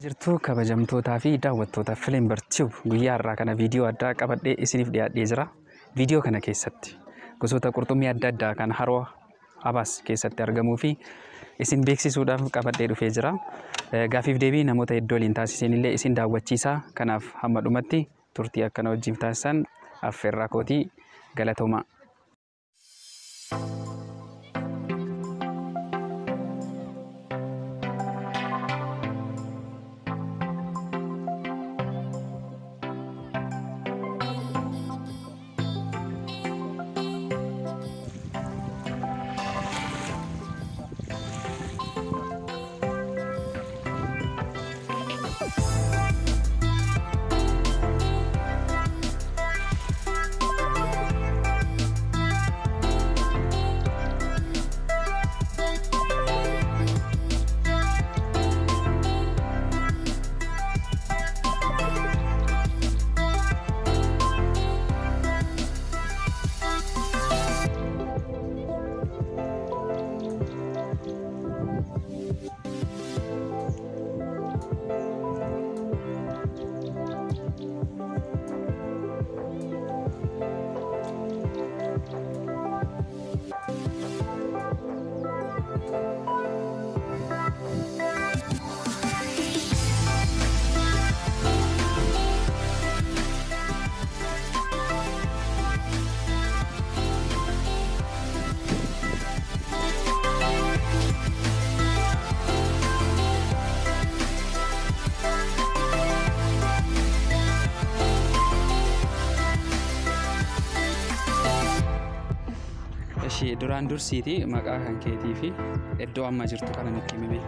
Jirtuu kabajamtootaa fi daawwattoota Filimbar Tube guyyaa har'aa kana viidiyoo addaa qabadhee isiniif dhiyaadhee jira. Viidiyoo kana keessatti gosoota qurxummii adda addaa kan haroo Habaas keessatti argamuu fi isin beeksisuudhaaf qabadhee dhufee jira. Gaaffiif deebii namoota hedduu waliin taasiseen illee isin daawwachiisa. Kanaaf hamma dhumatti turtii akkana wajjin taasisan affeerraa kootii galatoomaa. Ishee duraan dursiiti maqaa kan keetii fi iddoo amma jirtu kana nutti himi.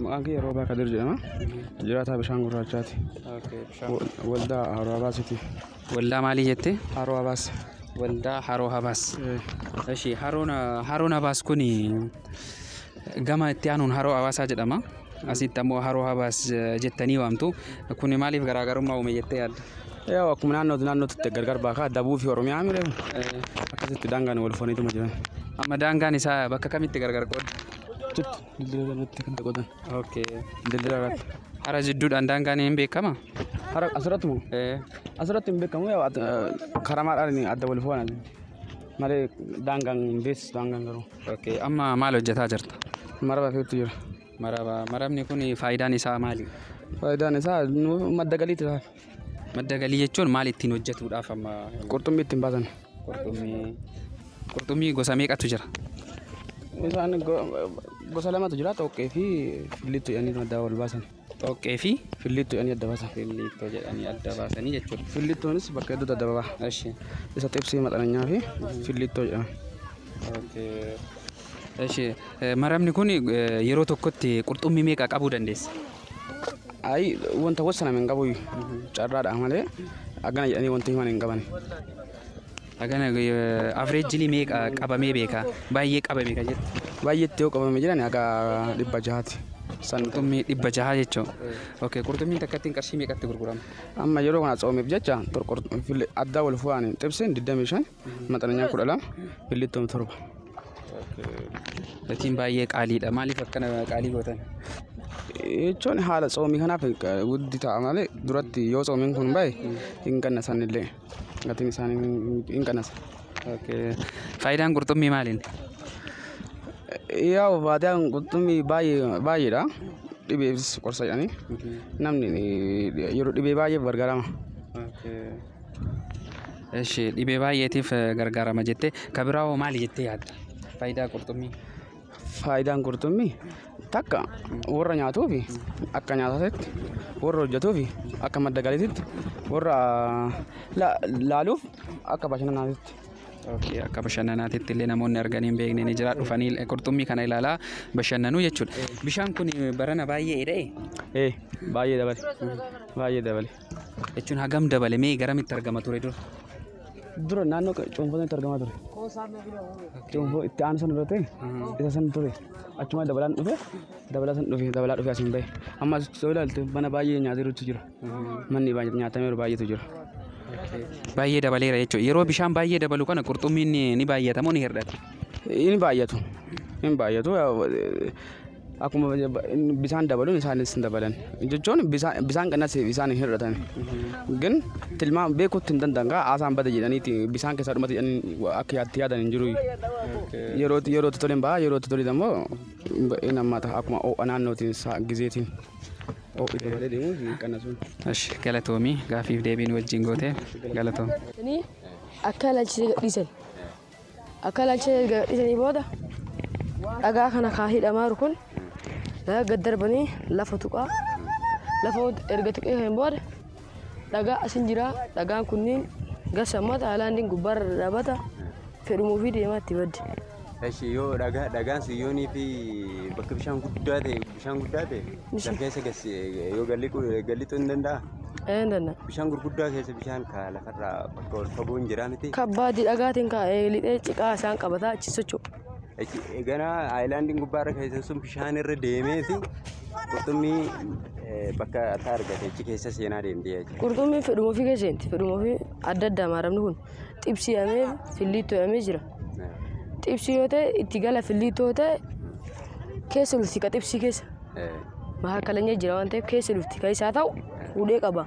Maqaan kiyya Roobaa Kadir jedhama. Jiraataa bishaan gurraachaati. Waldaa Haroo Habaasiiti. Waldaa maalii jettee? Haroo Habaas. Waldaa Haroo Habaas. Ishee haroon Habaas kun gama itti aanuun Haroo Hawaasaa jedhama. Asitti ammoo Haroo Habaas jettanii waamtu. Kun maaliif garaagarummaa uume jettee yaadda? Yaa akkuma naannootti naannootti gargar baakaa Dabuu fi Oromiyaa mire akkasitti daangaan wal fooniituma jiran. Amma daangaan isaa bakka kamitti gargar qooda? Achitti dildila irratti kan qotan. Okay. Dildila irratti. Hara jidduudhaan daangaan hin beekama? Hara asirratti moo? Asirratti hin beekamu yaa karamaadhaan adda wal foonan malee daangaan hin beeksisu daangaan garuu. Okay. Amma maal hojjetaa jirta? Maraba feetu jira. Maraba. Marabni kun faayidaan isaa maali? Faayidaan isaa madda galiiti. Madda galii jechuun maal ittiin hojjetuudhaaf amma? Qurxummii ittiin baasan. Qurxummii gosa meeqatu jira? Isaan gosa lamatu jira, xoqqee fi filliittoo jedhanii adda wal baasan. Xoqqee fi filliittoo jedhanii adda baasan. Filliittoo jedhanii adda baasanii jechuudha. Filliittoonis bakka hedduutti adda ba'a. Eshi. Isa xibsii maxxananyaa fi filliittoo jedhama. Okay. Eshi marabni kun yeroo tokkotti qurxummii meeqa qabuu dandeessa? Ayi wanta wasaname hin qabu carraadha malee hagana jedhanii wanti himan hin qaban. Hagana averejilii meeqa qabamee beeka? Baay'ee qabame kan jettu? Baay'eetti yoo qabame jiran haga 600ti. Qurxummii 600 jechuudha. Okay, qurxummiin takkattiin qarshii meeqatti gurgurama? Amma yeroo kana tsoomeef jecha addaa wal fu'aan xibseen 25, maxxananyaan 12, fillittoon 7. Gatiin baay'ee qaaliidha. Maaliif akkana qaalii gootan? Jechuun haala tsoomii kanaaf guddi ta'a malee duratti yoo tsoomiin kun bahe hin qannasan illee gatiin isaanii hin qannasa. Faayidaan qurxummii maaliin? Yaa faayidaan qurxummii baay'eedha. Dhibeefis qorsa jedhanii namni yeroo dhibee baay'eef gargaarama. Eshi dhibee baay'eetiif gargaarama jettee ka biraa hoo maali jettee yaadda? Faayidaa qurxummii. Faayidaan qurxummii takka warra nyaatuufi akka nyaataatti, warra hojjetuufi akka madda galiititti, warra laaluuf akka bashannanaatitti. Okay, akka bashannanaatitti illee namoonni arganii hin beekne ni jira dhufanii qurxummii kana ilaalaa bashannanuu jechuudha. Bishaan kun barana baay'ee dheedhee? Ee baay'ee dabale. Baay'ee dabale. Jechuun hagam dabale mee garamitti argama ture dura? Dura naannoo cuunfaa argamaa ture. Cuunfoo itti aanu sana irratti isa sana ture. Achuma dabalaan dhufe dabalaa sana dhufe dabalaa dhufe asiin bahe. Amma as yoo ilaalte mana baay'ee nyaateerutu jira. Manni nyaatameeru baay'eetu jira. Baay'ee dabaleera jechuudha. Yeroo bishaan baay'ee dabalu kana qurxummiin ni baay'ata moo ni hir'ata? Ni baay'atu. Ni baay'atu. Akkuma bisaan dabaluun isaanis hin dabalan. Jechuun bisaan qannas isaan hin hir'atan. Gin tilmaama beekuutti hin danda'an gaa haasaan bada jedhaniiti bisaan keessaa dhumate jedhanii akka yaatti yaadan hin jiru. Yerootti toleen ba'a, yerootti tolee immoo hin hammaata akkuma ho'a naannootiin gizeetiin. Ho'i dabalee deemuu qannasuun. Esh, galatoomii gaafiif deebiin wajjin goote galatoomii. Akka ilaalchisee gadhiisan. Akka ilaalchisee gadhiisanii booda dhagaa kana kaa hidhamaa jiru kun laga gad darbanii lafa tuqaa. Lafa erga tuqee kan booda dhagaa asin jira. Dhagaan kunniin gasammata haalaan gubbaarra dhaabata fedhumuu fi deemaa itti badde. Eshi yoo dhagaan sun yoonii fi bakka bishaan guddaa ta'e lafa keessa yoo gallixuu hin danda'a? Hin danda'a. Bishaan gurguddaa keessa bishaan ka lafarraa bakka ol fagoo hin jiraa miti? Kabbaadii dhagaatiin kaa'ee lixee ciqaa isaan qabataa achi socho'u. Ganaa aayilaandiin gubbaarra keessan sun bishaan irra deemeeti qurxummii bakka akka argate achi keessa seenaa deemti jechuudha. Qurxummiin fedhuma ofii keessa seenti. Fedhuma ofii adda addaa maaramni kun xibsii jedhamee filliittoo jedhamee jira. Xibsii yoo ta'e itti gala filliittoo yoo ta'e keessa lufti ka xibsii keessa. Mahakalanya jira waan ta'eef keessa lufti ka isaa ta'u fuudhee qaba.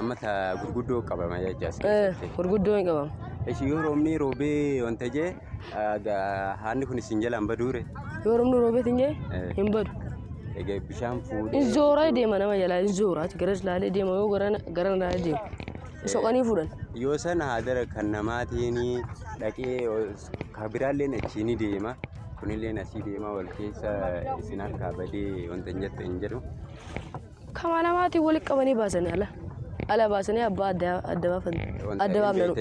Amma gurguddoo qabama jecha as keessatti. Gurguddoo hin qabama. Eshi yoo roobni roobee wanta jee haanni kun isin jalaan baduure. Yoo roobni roobee hin jee hin badu. Egaa bishaan fuudhee. In zooraa deema nama jalaa in zooraa garas laalee deema yoo gara laalee deema. Soqanii fuudhan. Yoo sana haadara kan namaatiin dhaqee ka biraalleen achii ni deema. Kunilleen asii deema wal keessa isin harkaa badee wanta hin jette hin jedhu. Kama namaatiin walitti qabanii baasanii ala. Ala baasanii abbaa adda baafatan. Adda baafnan.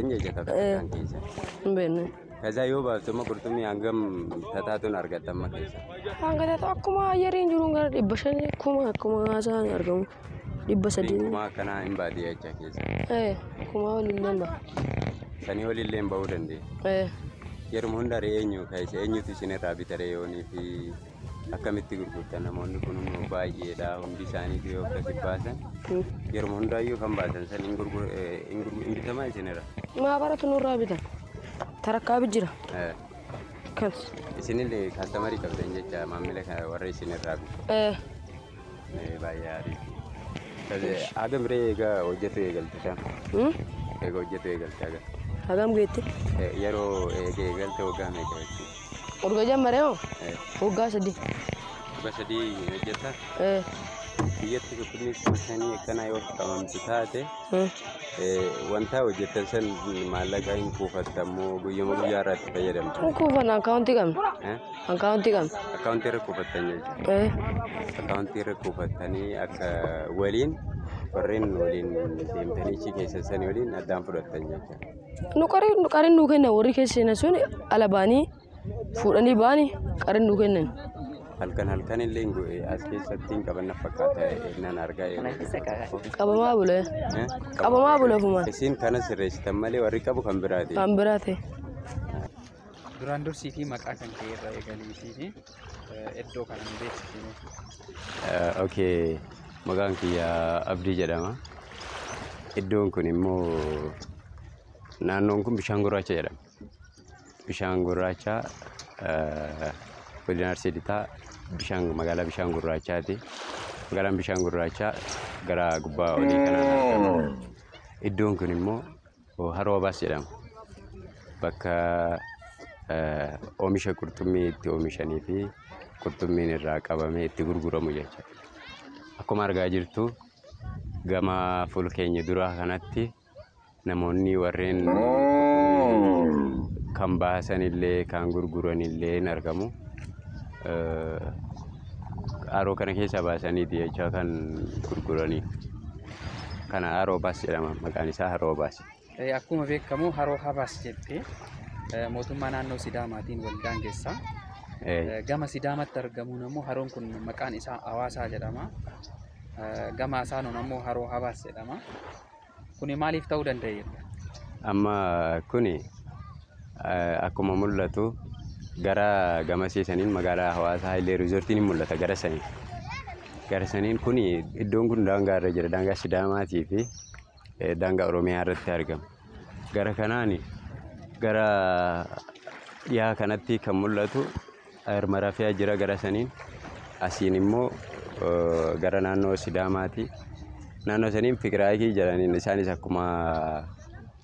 Hin beeknu. Kaza yoo baaftu amma qurxummii hangam tataatuun argatta amma keessa? Hanga tataatu akkuma ayyariin jiruun gara 500 kuma akkuma haasaan argamu. 300. Kuma akkanaa hin baate jecha keessa. Kuma olillee hin ba'a. Sanii olillee hin ba'uu dandeenya. Yeruma hunda ree eenyu keessa eenyutu isinirraa bita ree yoonii fi akkamitti gurgurtan namoonni kun immoo baay'eedha hundi isaaniitu yoo akkasi baasan yeruma hundaayyuu kan baasan san hin bitamaa isinirra. Maa baratu nurraa bitan. Tarakkaa jira. Kan. Isinillee kaastamarii qabdan jecha maamila warra isinirraa bitu. Baay'ee gaarii. Hagam ree egaa hojjetu eegalte kan? Egaa hojjetu eegalte hagam? Hagam geette? Yeroo eegalte waggaa meeqa jechuudha? Waggaa jammaree moo? Waggaa 3. Waggaa 3 hojjetta? Biyyatti qurxummii 5,000 akkanaa yoo qabamtu taate wanta hojjettan san maallaqa hin kuufattammoo guyyuma guyyaa irratti fayyadamtu? Hin kuufanna akkaawuntii qabna. Akkaawuntii qabna. Akkaawuntii irra kuufattan jechuudha? Akkaawuntii irra kuufattanii akka waliin warreen waliin deemtanii achi keessa sanii waliin addaan fudhattan jechuudha. Nu qariin nuu kennan warri keessa seenan sun ala ba'anii fuudhanii ba'anii qariin nuu kennan. Halkan halkan illee as keessatti hin qaban fakkaata nan argaa yeroo. Qabamaa bula. Qabamaa bula ofumaan. Isin kana sirreessitan malee warri qabu kan biraati. Kan biraati. Duraan dursii fi maqaa kan kee irraa eegaliitii fi iddoo kana nu beeksisi. Okay, maqaan kiyya Abdii jedhama. Iddoon kun immoo naannoon kun bishaan gurraacha jedhama. Bishaan gurraacha godina Arsii Lixaa bishaan magaalaa bishaan gurraachaati. Magaalaan bishaan gurraachaa gara gubbaa olii kanaan argama. Iddoon kun immoo Haroo Abaas jedhama. Bakka oomisha qurxummii itti oomishanii fi qurxummiin irraa qabamee itti gurguramu jechuudha. Akkuma argaa jirtu gama fuula keenya duraa kanatti namoonni warreen kan baasanillee kan gurguranillee hin argamu. Haroo kana keessa baasaniiti jecha kan gurguranii. Kana Haroo Abaas jedhama. Maqaan isaa Haroo Abaas. Akkuma beekamu Haroo Abaas jettee mootummaa naannoo Sidaamaatiin waldaan geessa. Gama Sidaamatti argamuun immoo haroon kun maqaan isaa Hawaasaa jedhama. Gama Asaanoon immoo Haroo Abaas jedhama. Kuni maaliif ta'uu danda'e? Amma kuni akkuma mul'atu gara gamasiisaniin magaalaa Hawaasaa Hayilee Riizoortiin ni mul'ata gara saniin. Gara saniin kuni iddoon kun daangaa irra jira. Daangaa Sidaamaatii fi daangaa Oromiyaa irratti argama. Gara kanaan gara dhiyaa kanatti kan mul'atu Ayir Marafiyaa jira gara saniin. Asiin immoo gara naannoo Sidaamaati. Naannoo saniin Fiqiraayikii jedhaniin isaanis akkuma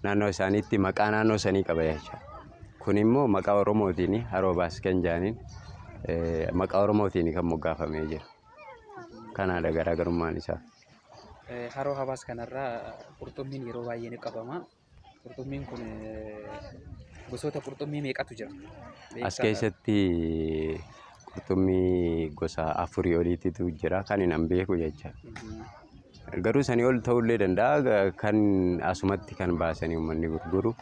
naannoo isaaniitti maqaa naannoo sanii qaba jechuudha. Kun immoo maqaa Oromootiin Haroo Abaas kan jedhaniin maqaa Oromootiin kan moggaafamee jira. Kanaadha garaagarummaan isaa. Haroo Hawaas kanarraa qurxummiin yeroo baay'ee ni qabama. Qurxummiin kun gosoota qurxummii meeqatu jira? As keessatti qurxummii gosa afurii oliititu jira kan hin beeku jecha. Garuu sanii ol ta'ullee danda'a, kan asumatti kan baasanii uummanni gurguru.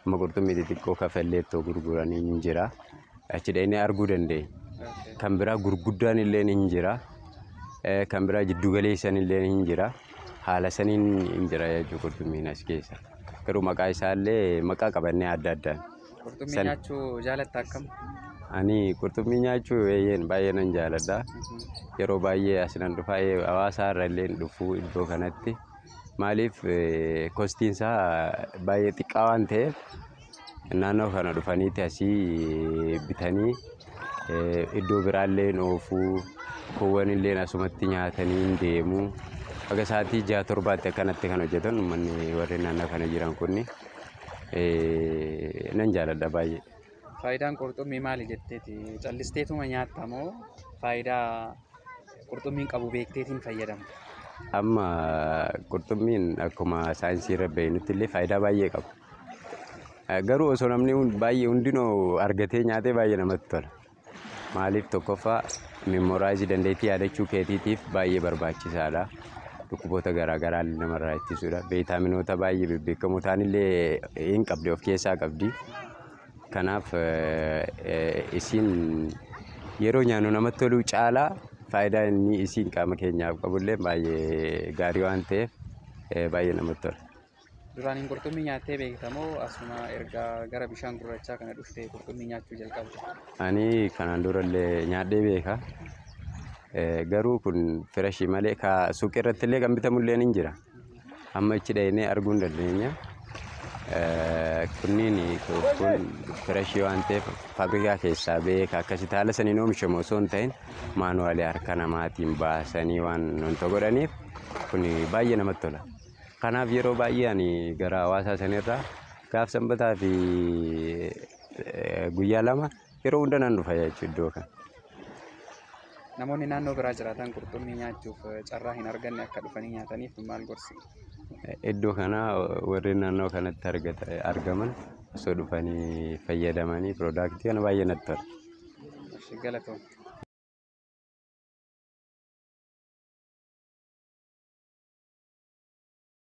Amma qurxummii xixiqqoo kafalleettoo gurguranii hin jira. Achi dhaqnee arguu dandeenya. Kan biraa gurguddaan illee hin jira. Kan biraa jiddu galeessan illee hin jira. Haala saniin hin jira jechuudha qurxummiin as keessa. Garuu maqaa isaallee maqaa qabannee adda addaan. Qurxummii nyaachuu jaalatta akkam? Ani qurxummii nyaachuu eeyyeen baay'ee nan jaaladha. Yeroo baay'ee as nan dhufa, Hawaasaa irra illee dhufu iddoo kanatti. Maaliif, costiin isaa baay'ee xiqqaa waan ta'eef naannoo kana dhufaniiti asii bitanii iddoo biraallee oofuu, kuuwwan illee asumatti nyaatanii hin deemu. Haga sa'aatii 6 7tti akkanatti kan hojjetan uummanni warri naannoo kana jiran kunni nan jaaladha baay'ee. Faayidaan qurxummii maali jetteeti? Callisteetuma nyaatta moo faayidaa qurxummiin qabu beekteetiin fayyadamta? Amma qurxummiin akkuma saayinsii irra beeknutti illee faayidaa baay'ee qaba. Garuu osoo namni baay'ee hundinuu argatee nyaatee baay'ee namatti tola. Maaliif, tokkoffaa memorize dandeettii yaadachuu keetiitiif baay'ee barbaachisaadha. Dhukkuboota garaagaraa namarraa ittisuudha. Viitaaminoota baay'ee bebbeekamoo ta'anillee hin qabdi, of keessaa qabdi. Kanaaf isiin yeroo nyaannu namatti toluu caalaa faayidaa inni isiin qaama keenyaaf qabullee baay'ee gaarii waan ta'eef baay'ee namatti tola. Duraaniin qurxummii nyaattee beekta moo asuma erga gara bishaan gurraachaa kana dhuftee qurxummii nyaachuu jalqabde? Ani kanaan durallee nyaadhee beeka. Garuu kun fresh malee ka suuqii irratti illee kan bitamullee ni jira. Amma achi dhaqnee arguu hin dandeenya. Kunniin kun fresh waan ta'eef faabrikaa keessaa beeka akkasitti haala saniin oomishamu osoo hin ta'in manually harka namaatiin baasanii waan wanta godhaniif kun baay'ee namatti tola. Kanaaf yeroo baay'ee ani gara Hawaasaa sanirraa gaaf sanbataa fi guyyaa lama yeroo hunda nan dhufa jechuudha iddoo kana. Namoonni naannoo biraa jiraatan qurxummii nyaachuuf carraa hin arganne akka dhufanii nyaataniif maal gorsi? Iddoo kana warreen naannoo kanatti argaman osoo dhufanii fayyadamanii product kana baay'ee natti tola. Galatoom.